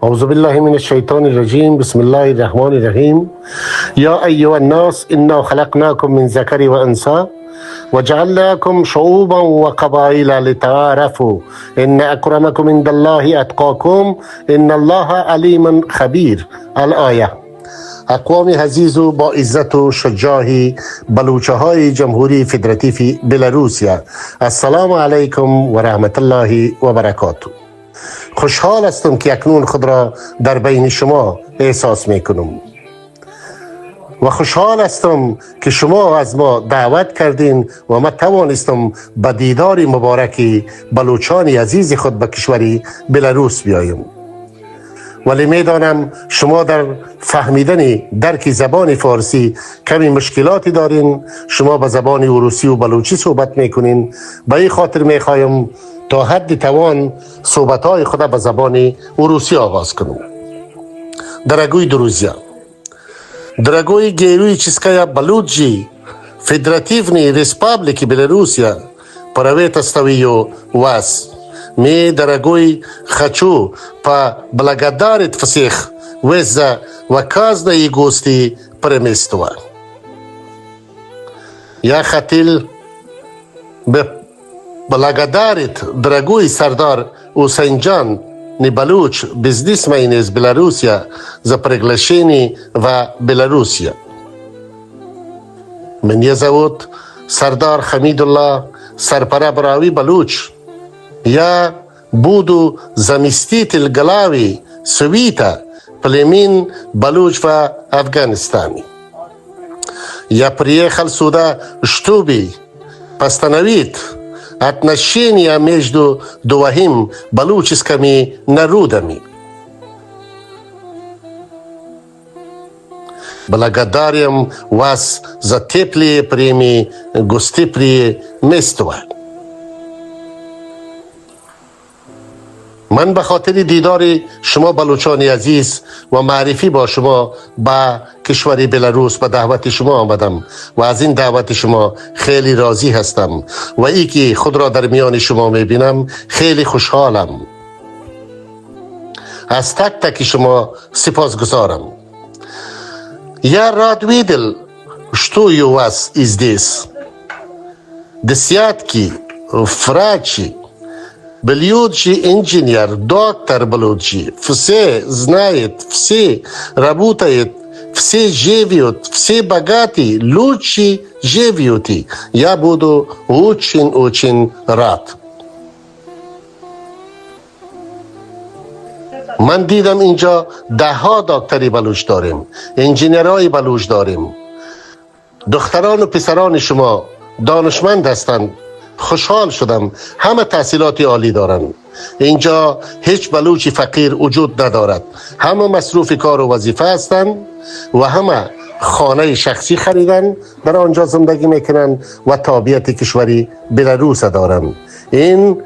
اعوذ بالله من الشیطان الرجیم. بسم الله الرحمن الرحیم. یا ایها الناس انا خلقناکم من ذکر و انثی وجعلناکم شعوبا و قبایل لتعارفوا ان اکرمکم عند الله اتقاکم ان الله علیم خبیر. الآیه. اقوام عزیز و با عزت و شجاع بلوچه های جمهوری فدراتیف بلاروسیا، السلام علیکم و رحمت الله و برکاته. خوشحال هستم که اکنون خود را در بین شما احساس می کنم و خوشحال هستم که شما از ما دعوت کردین و ما توانستم به دیدار مبارک بلوچان عزیز خود به کشور بلاروس بیایم. ولی میدانم شما در فهمیدن درک زبان فارسی کمی مشکلاتی دارین. شما به زبان روسی و بلوچی صحبت میکنین. به این خاطر میخوایم تا حد توان صحبت های خود به زبان روسی آغاز کنم. Дорогой друзья, дорогой героическая Балуджи, Федеративной Республики Белоруссия, приветствую вас. Мы, дорогой, хочу поблагодарить всех вас за оказанное гостеприимство. Я хотел бы благодарить дорогой Сардар Усенджан Небалуч, бизнесмен из Беларуси, за приглашение в Белоруссию. Меня зовут Сардар Хамидулла Сарпара Балуч. Я буду заместитель главы Совета племен Балуч в Афганистане. Я приехал сюда, чтобы постановить отношения между двоими балуческими народами. Благодарим вас за теплые премии, гостеприимство. من به خاطر دیدار شما بلوچان عزیز و معرفی با شما به کشور بلاروس به دعوت شما آمدم و از این دعوت شما خیلی راضی هستم و ای که خود را در میان شما میبینم خیلی خوشحالم. از تک تک شما سپاسگزارم. Я рад видел, что у вас здесь. Десятки врачи, Белючи инженер, доктор Белючи, все знают, все работают, все живут, все богатые, лучше живут. Я буду очень-очень рад. من دیدم اینجا ده ها دکتری بلوچ داریم، انجینرهای بلوچ داریم. دختران و پسران شما دانشمند هستند. خوشحال شدم، همه تحصیلات عالی دارند. اینجا هیچ بلوچی فقیر وجود ندارد. همه مصروف کار و وظیفه هستند و همه خانه شخصی خریدن، در آنجا زندگی میکنند و تابعیت کشوری بلاروس دارند. این